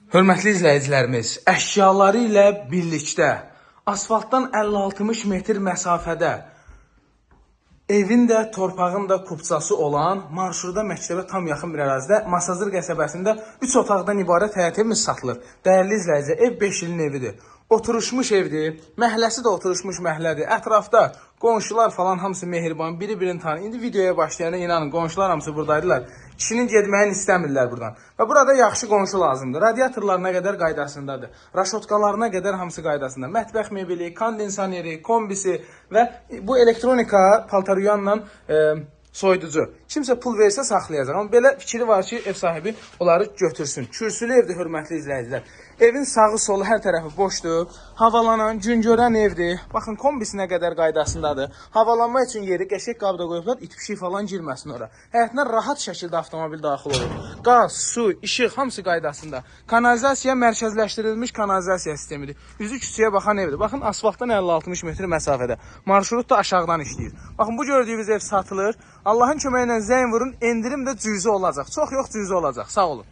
Hörmətli izləyicilərimiz, əşyaları ilə birlikdə asfaltdan 50-60 metr məsafədə evin də, torpağın da kupçası olan marşruta məktəbə tam yaxın bir ərazidə Masazır qəsəbəsində 3 otaqdan ibarət həyət evimiz satılır. Dəyərli izləyicilər, ev 5 ilin evidir. Oturuşmuş evdir. Məhəlləsi də oturuşmuş məhəllədir. Ətrafda qonşular falan hamısı mehriban, biri-birini tanıyır. İndi videoya başlayanda inanın qonşular hamısı buradaydılar. Kişinin getməyini istəmirlər buradan. Və burada yaxşı qonşu lazımdır. Radiatorlarına qədər qaydasındadır. Raşotkalarına qədər hamısı qaydasında. Mətbəx mebeli, kondisioneri, kombisi və bu elektronika paltaryuyanla soyuducu. Kimsə pul versə saxlayacaq. Amma belə fikri var ki, ev sahibi onları götürsün. Kürsülü evdir, hörmətli izləyicilər. Evin sağı solu hər tərəfi boşdur. Havalanan, gün görən evdir. Baxın kombisinə qədər qaydasındadır. Havalanma üçün yeri qəşəng qabda qoyublar, it pişik falan girməsin ora. Həyətinə rahat şəkildə avtomobil daxil olur. Qaz, su, işıq hamısı qaydasında. Kanalizasiya mərkəzləşdirilmiş kanalizasiya sistemidir. Üzü küçəyə baxan evdir. Baxın asfaltdan 50-60 metr məsafədə. Marşrut da aşağıdan işləyir. Baxın bu gördüyünüz ev satılır. Allahın köməyi ilə zəng vurun, endirim də cüzi olacaq. Çox yox, cüzi olacaq. Sağ olun.